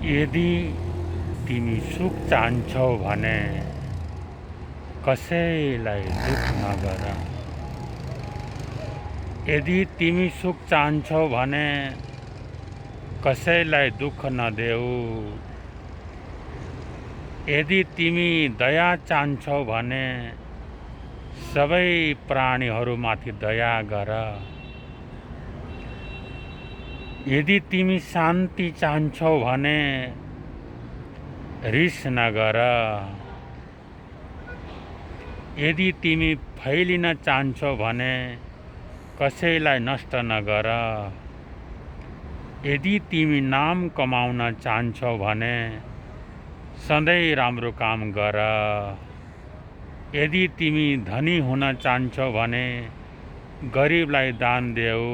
यदि तिमी सुख चाहन्छौ भने कसैलाई दुःख नगर। यदि तिमी सुख चाहन्छौ भने कसैलाई दुःख नदेऊ। यदि तिमी दया चाहन्छौ भने सबै प्राणीहरूमाथि दया गर। यदि तिमी शान्ति चाहन्छौ भने रिस नगर। यदि तिमी फैलिन चाहन्छौ भने कसैलाई नष्ट नगर। यदि तिमी नाम कमाउन चाहन्छौ भने सधैँ राम्रो काम गर। यदि तिमी धनी हुन चाहन्छौ भने गरिबलाई दान देऊ।